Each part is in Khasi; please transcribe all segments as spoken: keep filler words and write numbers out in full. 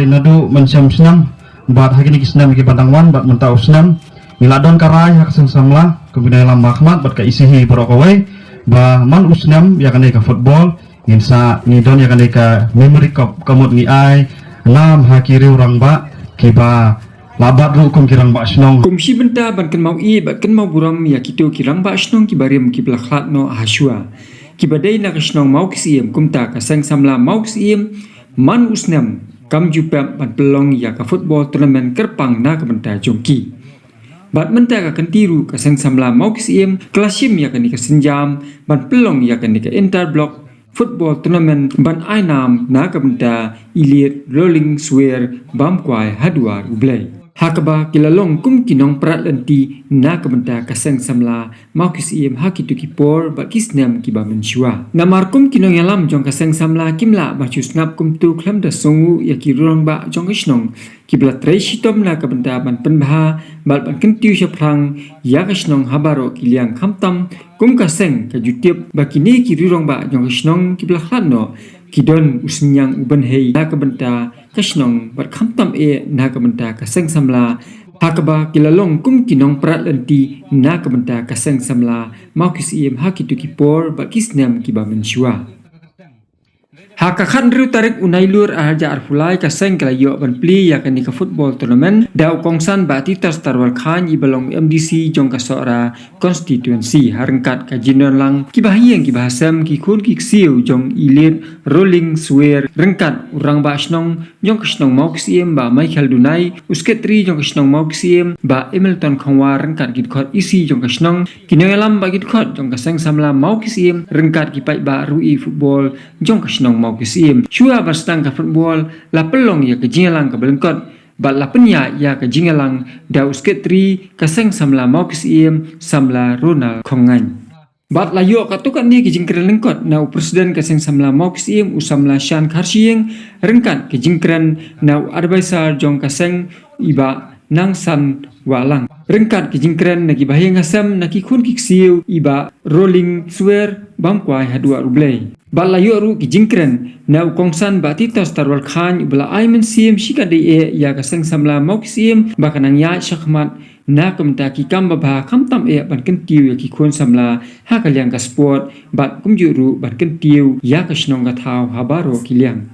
Naduh mynshem snem bad ha kine ki snem kiba dang wan bad mynta u snem, ngi la don ka rai ha ka seng samla, kumba ngi ïalam ha khmat bad ka E C hi baroh kawei, ba man u snem ïa kane ka football ngin sa, ngi don ïa kane ka memory cup, ka mut ngi ai nam ha ki riew rangbah kiba la bat ruh kum ki rangbah shnong. Kum shi bynta ban kynmaw ïeit bad kynmaw burom ïa kito ki rangbah shnong kiba rim kiba la khlad noh ha shuwa, kiba dei na ka shnong Mawkisiem, kumta ka seng samla Mawkisiem man u snem kam ju pep ban pynlong ïa ka football tournament kyrpang na ka bynta jong ki. Bad mynta ka kynti ruh ka seng samla Mawkisiem ka la shim ïa kane ka sienjam ban pynlong ïa kane ka inter block football tournament ban ai nam na ka bynta Elite Rolling Swer Bamkwai ha duar U Blei, ha kaba ki la long kum ki nongprat lynti na ka bynta ka seng samla Mawkisiem ha kito ki por bad ki snem kiba mynshuwa. Namar kum ki nongïalam jong ka seng samla kim lah ban shu sngap kumto khlem da sngewnguh ïa ki rangbah jong ka shnong kiba la trei shitom na ka bynta ban pynbha bad ban kyntiew shaphrang ïa ka shnong ha baroh ki liang, khamtam kum ka seng ka ju tip ba kine ki riew rangbah jong ka shnong kiba la khlad noh ki don u synñiang u bynhei na ka bynta ka shnong bad khamtam eh na ka bynta ka seng samla, ha kaba ki la long kum ki nongprat lynti na ka bynta ka seng samla Mawkisiem ha kito ki por bad ki snem kiba mynshuwa. Ha ka khathynriew tarik u Nailur arhajar arphew lai ka seng ka la ïoh ban plie ïa kane ka football tournament da u kongsan Bah Titos Tarwal Khan, iba long M D C jong ka Sohra constituency, ha ryngkat ka jingdon lang kiba ha ïing kiba ha sem, ki khun ki ksiew jong Elite Rolling Swer ryngkat u rangbah shnong jong ka shnong Mawkisiem Bah Michael Dunai, u sekretari jong ka shnong Mawkisiem Bah Hamilton Khongwa ryngkat ki dkhot E C jong ka shnong, ki nongïalam bad ki dkhot jong ka seng samla Mawkisiem ryngkat ki paidbah ruh i football jong ka shnong Mawkisiem. Shuwa ban sdang ka football la pynlong ïa ka jingïalang kaba lyngkot bad la pynïaid ïa ka jingïalang da u sekretari ka seng samla Mawkisiem, samla Ronald Khongngaiñ. Bad la ïoh katto katne ki jingkren lyngkot na u president ka seng samla Mawkisiem u samla Shan Kharshiing, ryngkat ki jingkren na u advisor jong ka seng i Bah Nangsan Wahlang, ryngkat ki jingkren na ki bahaïing hasem, na ki khun ki ksiew i Bah Rolling Swer Bamkwai ha duar U Blei. Bad la ïoh ruh ki jingkren na u kongsan Bah Titos Tarwal Khan, uba la ai mynsiem shikatdei eh ïa ka seng samla Mawkisiem ba kan nang ïaid shakhmat na ka bynta ki kam babha, khamtam eh ban kyntiew ïa ki khun samla ha ka liang ka sport bad kumjuh ruh ban kyntiew ïa ka shnong ka thaw ha baroh ki liang.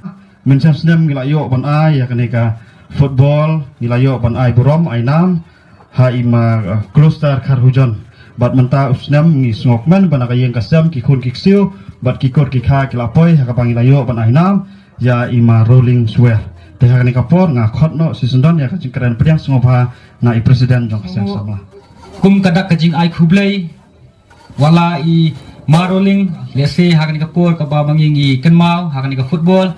Mynshem snem ngi la ïoh ban ai ïa kane ka football, ngi la ïoh ban ai burom ai nam ha i ma, uh, Kloster Kharhujon. Bad mynta u snem ngi sngewkmen ba na ka ïing ka sem, ki khun ki ksiew bad ki kur ki kha ki la poi, ha kaba ngi la ïoh ban ai nam ïa i ma Rolling Swer. Te ha kane ka por nga khot noh shisyndon ïa ka jingkren pdiang sngewbha na i president jong ka seng samla. Kum ka dak ka jingai khublei, wat la i ma Rolling, lehse ha kane ka por kaba ma ngi ngi kynmaw ha kane ka football,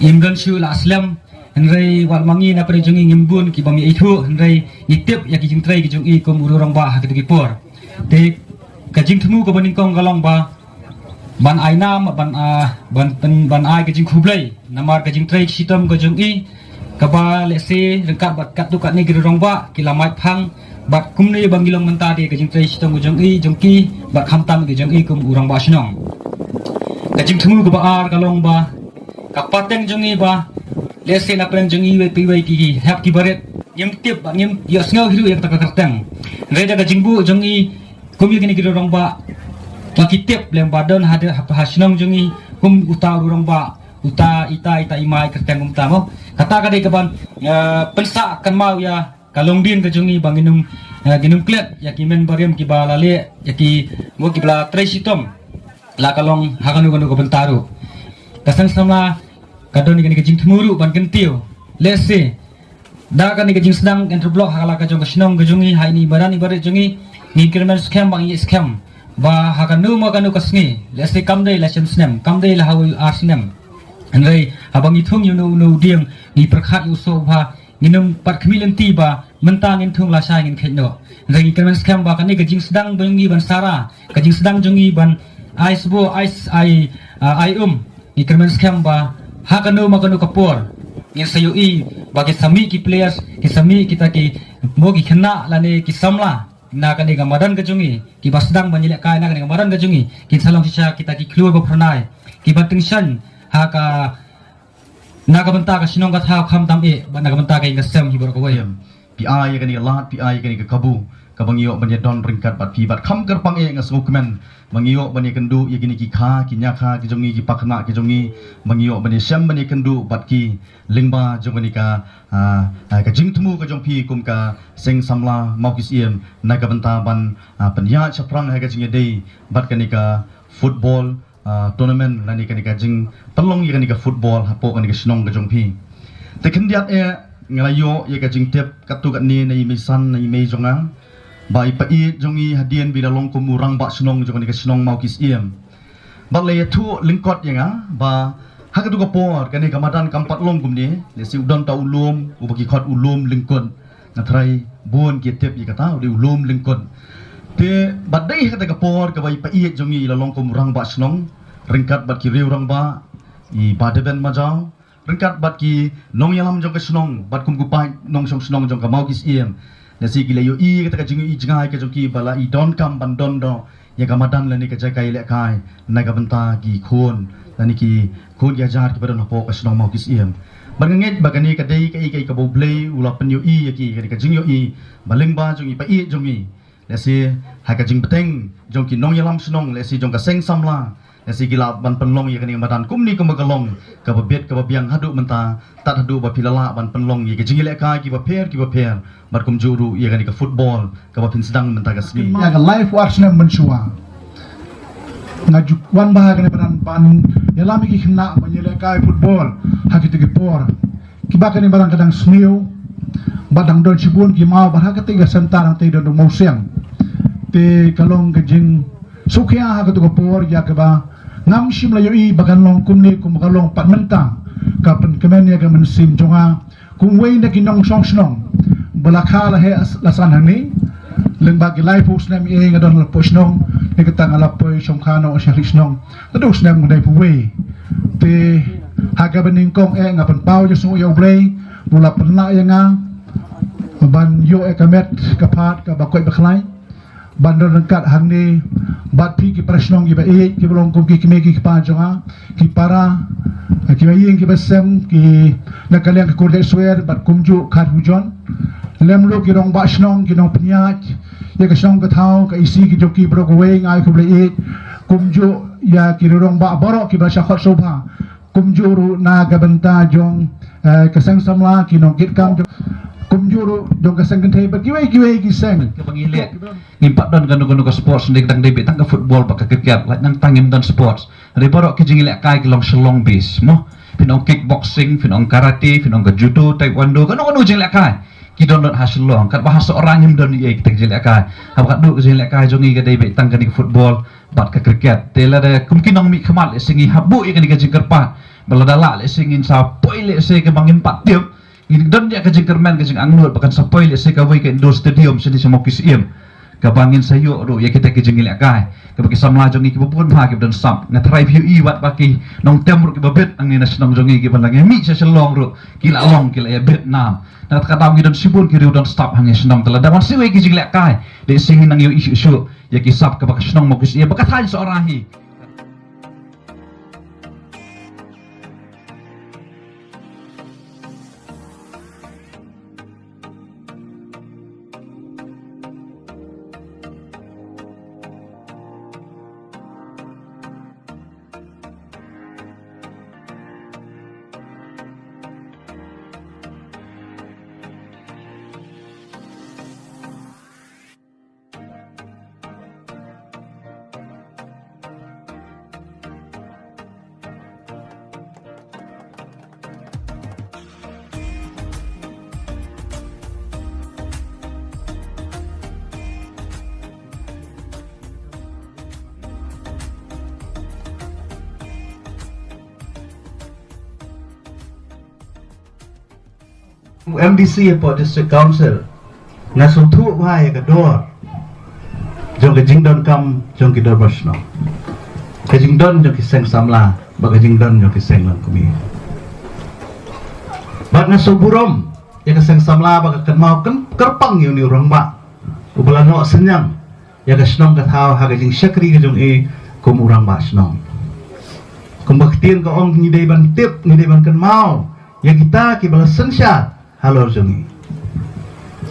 im don shuh la slem, hynrei wat ma ngi na pdeng jong ngi ngim bun kiba ïaithuh, hynrei ngi tip ïa ki jingtrei ki jong i kum u rangbah ha kito ki por. Te ka jingthmu kaba nyngkong ka long ba ban ai nam, ban, ah, ban, ban, ban ai ka jingkhublei namar ka jingtrei shitom ka jong i, kaba lehse ryngkat bad katto katne ki rangbah ki la mait phang, bad kumne ba ngi long mynta te ka jingtrei shitom ka jong i, jong ki, bad khamtam ka jong i kum u rangbah shnong. Ka jingthmu kaba ar ka long ba ka pateng jong i ba lehse na pdeng jong i wei pa wei ki hep ki barit, ngim tip bad ngim ïohsngew hi ruh ïa kata ka kyrteng. Hynrei da ka jingbuh jong i kum ïa kine ki rangbah ba ki tip lem ba don ha, ha, ha shnong jong i kum uta u rangbah, uta ita, ita i ma i kyrteng kumta mo. Kata ka dei kaban, eh, pynsah kynmaw ïa ka longdien ka jong i ba ngin ym, eh, ngin ym klet ïa ki men barim kiba la leh, ïa ki mo kiba la trei shitom la ka long ha kano kano ka bynta ruh. Ka seng samla ka don ïa kane ka jingthmu ruh ban kyntiew, lehse da kane ka jingsdang inter block ha la ka jong ka shnong ka jong i, ha ine i madan i barit jong i, ngi kyrmen skhem ba ngi skhem ba ha kano ma kano ka sngi, lehse kam dei la snem snem, kam dei la ha wei ar snem, hynrei haba ngi thung ïa uno uno u dieng ngi pyrkhat ïa u soh ba ngin ym pat khmih lynti ba mynta ngin thung lashai ngin kheit noh. Hynrei ngi kyrmen skhem ba kane ka jingsdang ba jong i ban sara, ka jingsdang jong i ban ai sbok, ai, ai, ah, ai um, ngi kyrmen skhem ba ha kano ma kano ka por ngin sa ïohi ba ki sa mih ki players, ki sa mih kita ki mo ki khynnah lane ki samla na kane ka madan ka jong i, kiba sdang ban ïalehkai na kane ka madan ka jong i, kin sa long shisha kita ki khlur ba phyrnai kiba tyngshaiñ ha ka Na ka bynta ka shnong ka thaw khamtam eh, bad na ka bynta ka ïing ka sem hi baroh kawei. Phi ai ïa kane ka lad, phi ai ïa kane ka kabu, kaba ngi ïoh ban ïadon ryngkat bad phi, bad kham kyrpang eh nga sngewkmen ba ngi ïoh ban ïakynduh ïa kine ki kha, ki ñiakha ki jong ngi, ki pakhynnah ki jong ngi, ba ngi ïoh ban ïashem ban ïakynduh bad ki lyngba jong kane ka, ah, ah, ka jingthmu ka jong phi kum ka seng samla Mawkisyiem, na ka bynta ban, ah, pynïaid shaphrang ha ka jingïadei bad kane ka football, ah, tournament, lane kane ka jingpynlong ïa kane ka football hapoh kane ka shnong ka jong phi. Te khyndiat eh nga la ïoh ïa ka jingtip katto katne na i mei san, na i mei jong nga, ba i paid jong ngi hadien ba i la long kum u rangbah shnong jong kane ka shnong Mawkisyiem. Bad la ïathuh lyngkot ïa nga ba ha katto ka por kane ka madan kam pat long kumne, lehse u don ta u lum uba ki khot u lum Lyngkut. Nga tharai bun ki tip ïa kata, u dei u lum Lyngkut. Te bad dei ha kata ka por kaba i paid jong ngi i la long kum u rangbah shnong ryngkat bad ki riew rangbah, i Bah Deben Majaw, ryngkat bad ki nongïalam jong ka shnong, bad kum ki paid nongshong shnong jong ka Mawkisyiem. Lehse ki la ïohi ïa kata ka jingïohi jngai ka jong ki ba la i donkam ban don doh ïa ka madan lane ka jaka ïalehkai na ka bynta ki khun lane ki khun ki hajar kiba don hapoh ka shnong Mawkisyiem. Bad nga ngeit ba kane ka dei kaei kaei kaba U Blei u la pynïohi ïa ki, kane ka jingïohi ba lyngba jong i paid jong ngi, lehse ha ka jingbteng jong ki nongïalam shnong, lehse jong ka seng samla, lehse ki lah ban pynlong ïa kane ka madan kumne kumba ka long, kaba bit kaba biang haduh mynta, tad haduh ba phi la lah ban pynlong ïa ka jingïalehkai kiba pher kiba pher, bad kumjuh ruh ïa kane ka football kaba phin sdang mynta ka sngi. Ïa ka laiphew ar snem mynshuwa nga ju wan bha ha kane ka madan ban ïalam ïa ki khynnah ban ïalehkai football ha kito ki por. Kiba kane ka madan ka dang sniew bad dang don shibun ki maw bad ha kata ka center hangta don u mawsiang. Te ka long ka jing sukhiah ha kata ka por ïa kaba ngam shym la ïohi ba kan long kumne kumba ka long pat mynta. Ka pynkmen ïa ka mynsiem jong nga kum uwei na ki nongshong shnong ba la kha la heh la san hangne. Lyngba ki laiphew snem eh nga don hapoh shnong, ne kata nga la poi shongkha noh sha ri shnong. Haduh u snem nga dei phi uwei. Te ha kaba nyngkong eh nga pynpaw jingsngewnguh ïa U Blei ba u la pynlah ïa nga ban ïoh ïa ka met ka phad kaba koit ba khlaiñ ban don ryngkat hangne bad phi ki para shnong kiba ïeit kiba long kum ki kmie ki kpa jong nga, ki para, kiba ïing kiba sem, ki na ka liang ka Kordeh Swer bad kumjuh Khat Hujon. Lem ruh ki rangbah shnong, ki nongpynïaid ïa ka shnong ka thaw, ka E C, ki jong ki baroh kawei, nga ai khublei ïeit. Kumjuh ïa ki rangbah baroh kiba shah khot sngewbha. Kumjuh ruh na ka bynta jong, eh, ka seng samla, ki nongkitkam jong, kumjuh ruh jong ka seng kynthei bad kiwei kiwei ki seng. Kaba ngi leh, ngim pat don kano kano ka sports, ne dang dei beit tang ka football bad ka cricket, lait nangta ngim don sports. Hynrei baroh ki jingïalehkai ki long sha long base mo. Phin ong kickboxing, phin ong karate, phin ong ka judo, taekwondo, kano kano jingïalehkai ki don lut ha Shillong. Katba ha Sohra ngim don ei ei kita ki jingïalehkai. Haba ka dei ka jingïalehkai jong ngi ka dei beit tang kane ka football bad ka cricket. Te lada kum ki nongmihkhmat lehse ngi hap buh ïa kane ka jingkyrpad ba lada lah lehse ngin sa poi lehse kaba ngim pat tip, ngin don ïa ka jingkyrmen ka jingangnud ba kan sa poi lehse kawei ka indoor stadium shane sha Mawkisyiem. Kaba ngin sa ïoh ruh ïa kita ki jingïalehkai. Kaba ki samla jong ngi kiba bun bha kiba don sap. Nga tharai phi ïohi wat ba ki nongtem ruh kiba bit hangne na shnong jong ngi kiba la ngi mih sha Shillong ruh ki la long ki la ïa bit nam. Na kata ka daw ngi don shibun ki riew don sap hangne shnong, te lada wan sa iwei ki jingïalehkai, lehse ngin nang ïohi shuh shuh ïa ki sap kaba ka shnong Mawkisyiem, ba ka thaiñ Sohra hi. U M D C hapoh District Council, nga sngewthuh bha ïa ka dor jong ka jingdonkam jong ki dorbar shnong, ka jingdon jong ki seng samla bad ka jingdon jong ki seng longkmie. Bad nga sngewburom ïa ka seng samla ba ka kynmaw kyrpang ïa une u rangbah uba la noh synñiang ïa ka shnong ka thaw ha ka jingshakri ka jong i kum u rangbah shnong. Kumba ka ktien ka ong, ngi dei ban tip, ngi dei ban kynmaw ïa kita kiba la synshar halor jong ngi.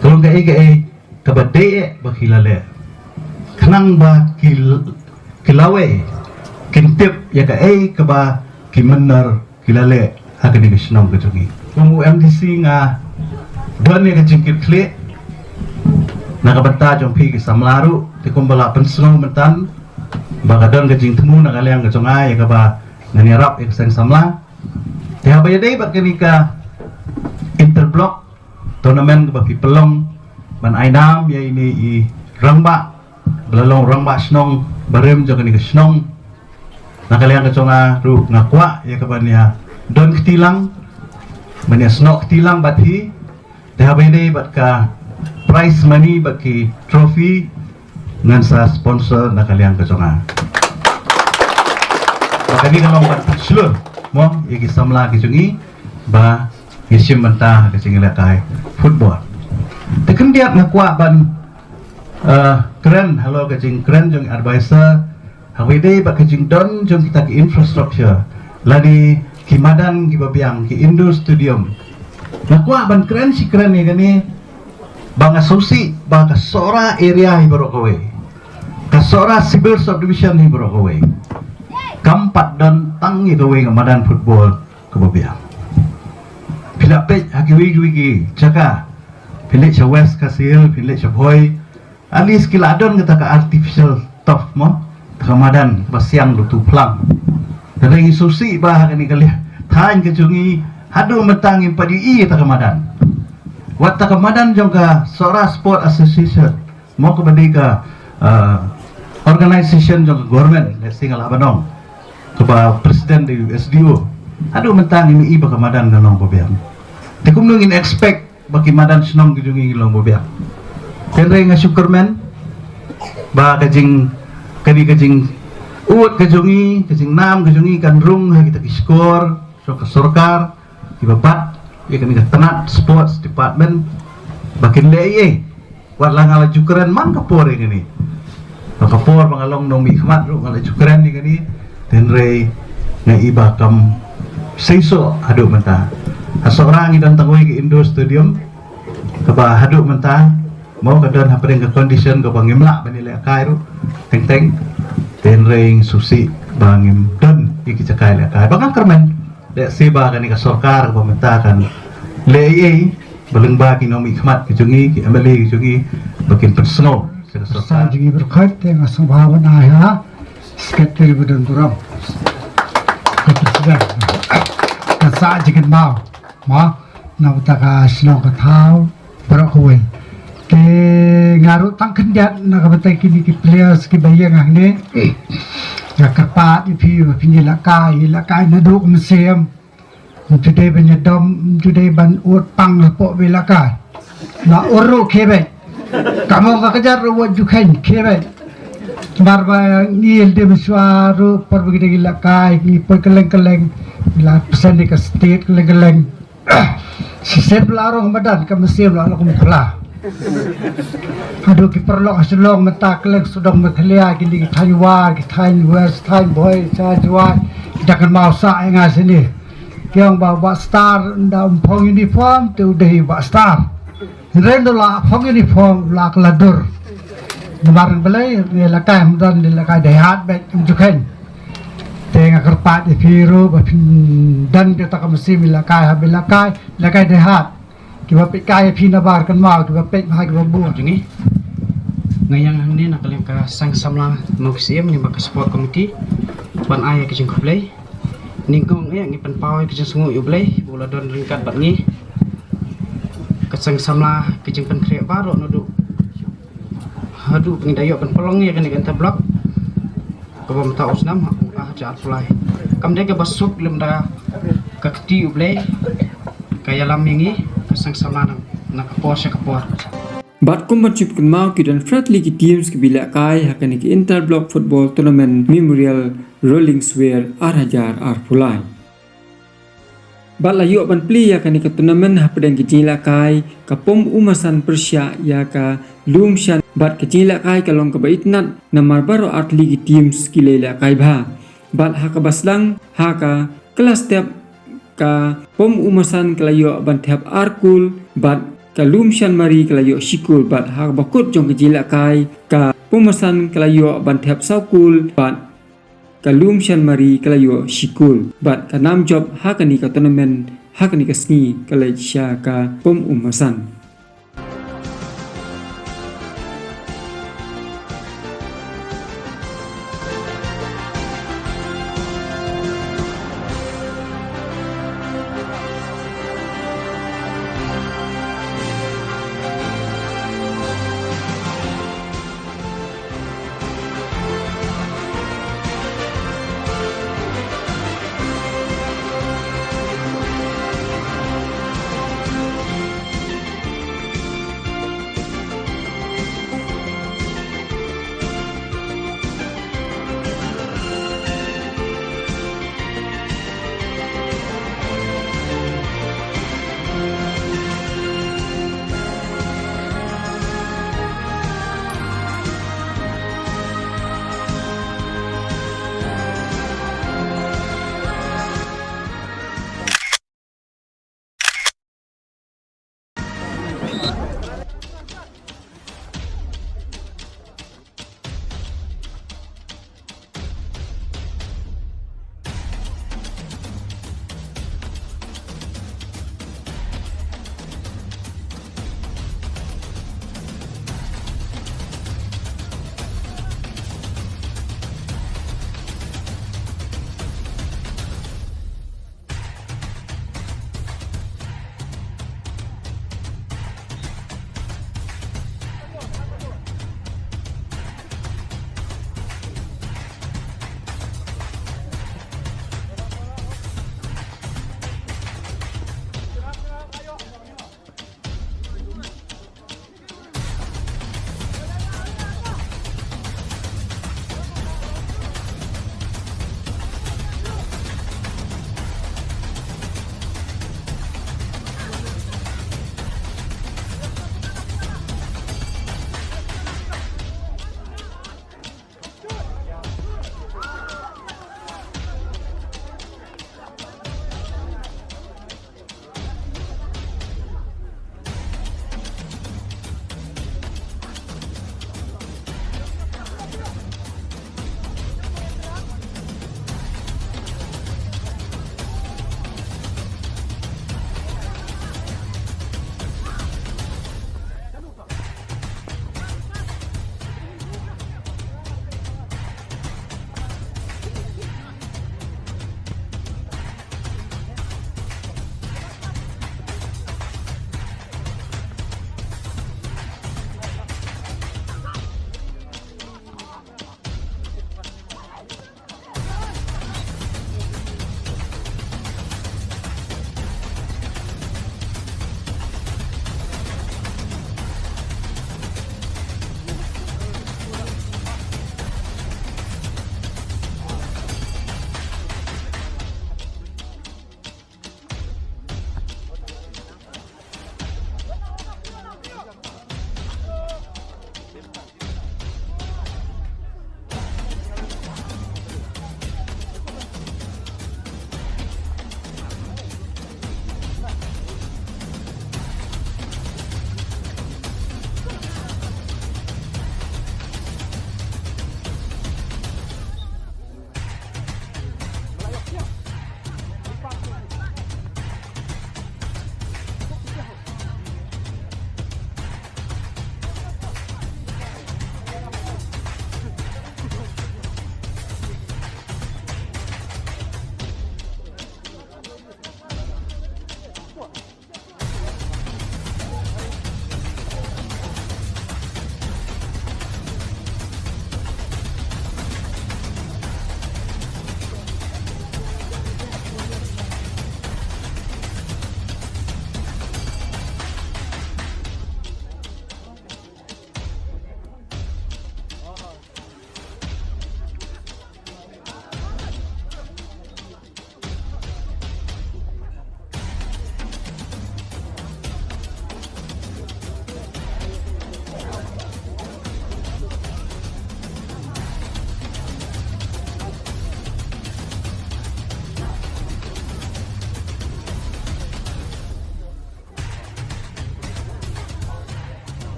Ka long kaei kaei kaba dei eh ba ki la leh, khnang ba ki, ki lawei kin tip ïa kaei kaba ki mynder ki la leh ha kane ka shnong ka jong ngi. Kum u M D C nga don ïa ka jingkitkhlieh na ka bynta jong phi ki samla ruh, te kumba la pynsngew mynta ba ka don ka jingthmu na ka liang ka jong nga ïa kaba ngan ïarap ïa ka seng samla. Te haba ïadei bad kane ka interblock tournament kaba phi pynlong ban ai nam ïa ine i rangbah ba la long rangbah shnong barim jong kane ka shnong, na ka liang ka jong nga ruh nga kwah ïa ka ban ïa don kti lang, ban ïa snoh kti lang bad hi. Te haba ïadei bad ka prize money bad ki trophy ngan sa sponsor na ka liang ka jong nga. Ba kane ka long ban pynshlur mo ïa ki samla ki jong ngi ba ngi shim bynta ha ka jingïalehkai football. Te khyndiat nga kwah ban, eh, kren halor ka jingkren jong advisor haba ïadei bad ka jingdon jong kita ki infrastructure lane ki madan kiba biang, ki indoor stadium. Nga kwah ban kren shi kren ïa kane ba nga sngewsih ba ka Sohra area hi baroh kawei, ka Sohra civil subdivision hi baroh kawei, kam pat don tang ïa kawei ka madan football kaba biang. Phi la peit ha kiwei kiwei ki jaka, phi leit sha West Khasi Hills, phi leit sha Bhoi, at least ki la don kata ka artificial turf mo, kata ka madan ba siang lutu phlang. Te ngi sngewsih ba ha kane ka liang thaiñ ka jong ngi haduh mynta ngim pat ïohi ïa kata ka madan. Wat kata ka madan jong ka Sohra Sport Association mo, kaba dei ka, ah, organization jong ka government, let's say nga lah ban ong, kaba president dei u S D O. Haduh mynta ngim ïohi ba ka madan kan long ba biang. Te kumno ngin expect ba ki madan shnong ki jong ngi kin long ba biang? Hynrei nga shu kyrmen ba ka jing, kane ka jingud ka jong ngi, ka jingnam ka jong ngi kan rung ha kita ki shkor jong ka sorkar kiba bat ïa kane ka tnat sports department ba kin leh ei ei. Wat la nga la ju kren man ka por ïa kane, ka por ba nga long nongmihkhmat ruh nga la ju kren ïa kane. Hynrei nga i ba kam seisoh haduh mynta. Ha Sohra ngi don tang wei ka indoor stadium kaba haduh mynta mo ka don hapdeng ka condition kaba ngim lah ban ïalehkai ruh teng teng. Hynrei ngi sngewsih ba ngim don ïa ki jaka ïalehkai. Ba nga kyrmen lehse ba kane ka sorkar kaba mynta kan leh ei ei ba lyngba ki nongmihkhmat ki jong ngi, ki M L A ki jong ngi, ba kin pynsngew sha ka sorkar. Sa jingïaroh khat te nga sngewbha ban ai ha Secretary ba don burom, ka President, ka sa jingkynmaw ma na bynta ka shnong ka thaw baroh kawei. Te nga ruh tang khyndiat na ka bynta kine ki players kiba ïeng hangne. Nga kyrpad ïa phi ba phin ïalehkai, ïalehkai naduh ka mynsiem. Ym ju dei ban ïadom, ym ju dei ban ud pang hapoh ba ïalehkai. La ur ruh khie beit. Ka mong ka kjat ruh wat ju kheiñ khie beit. Namar ba ngi lade mynshuwa ruh por ba ngi dang ïalehkai ngi poi kylleng kylleng. Ngi la pyrshang ïa ka state kylleng kylleng. Shisien ba la rong madan ka mynsiem la long kum pla. Haduh ki paralok ha Shillong mynta kylleng sawdong Meghalaya, kine ki thaiñ War, ki thaiñ West, thaiñ Bhoi, thaiñ Jowai, ki da kynmaw sah ïa nga shane. Ki ong ba Bah Star ynda um phong uniform te u dei Bah Star. Hynrei ynda la phong uniform la kylla dur. Namar balei? Ïalehkai ym don, ïalehkai dei hard beit, ym ju kheiñ. Te nga kyrpad ïa phi ruh ba phin don kata ka mynsiem ïalehkai, haba ïalehkai, ïalehkai dei hard. Kiba peit kai ïa phi nabar kynmaw, kiba peit bha kiba bun. Jong ngi, nga ïeng hangne na ka liang ka seng samla Nongsyiem, ngi ba ka sport committee, ban ai ïa ka jingkhublei. Nyngkong eh ngi pynpaw ïa ka jingsngew ïa U Blei ba u la don ryngkat bad ngi, ka seng samla, ka jingpynkhreh baroh naduh haduh ba ngi da ïoh pynpynlong ïa kane ka interblock kaba mynta u snem ha u ar hajar arphew lai. Kam dei kaba suk lymda ka kti U Blei, ka ïalam ïa ngi, ka seng samla na, na ka por sha ka por. Bad kum ban shu pynkynmaw, ki don phra tylli ki teams kiba ïalehkai ha kane ka Interblock Football Tournament Memorial Rolling Swear ar hajar arphew lai. Bad la ïoh ban plie ïa kane ka tournament hapdeng ka jingïalehkai ka Pom Umasan pyrshah ïa ka Lumshan, bad ka jingïalehkai ka long kaba itynnad namar baroh ar tylli ki teams ki la ïalehkai bha. Bad ha kaba sdang ha ka kylla step ka Pom Ummasan ka la ïoh ban thep ar kol bad ka Lumshan Mari ka la ïoh shi kol bad ha kaba kut jong ka jingïalehkai ka Pom Ummasan ka la ïoh ban thep saw kol bad ka Lumshan Mari ka la ïoh shi kol bad ka nam jop ha kane ka tournament ha kane ka sngi ka leit sha ka Pom Ummasan.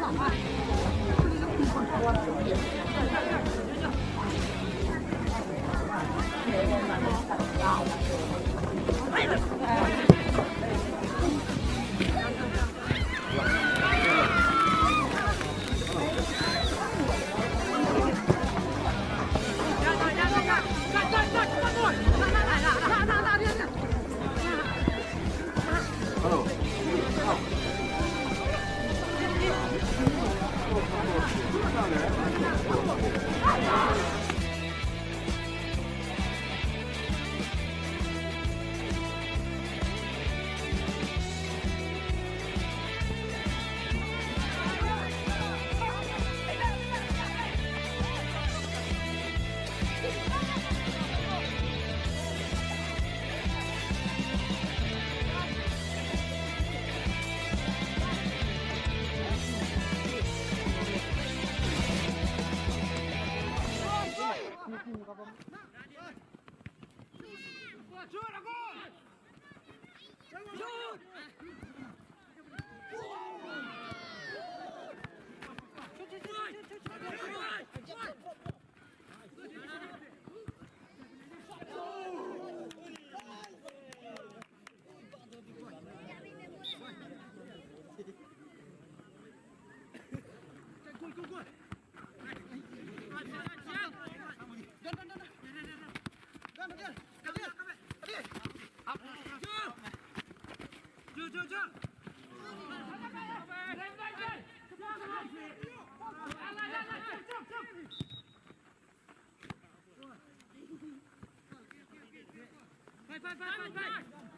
Fight, fight, fight, fight, fight.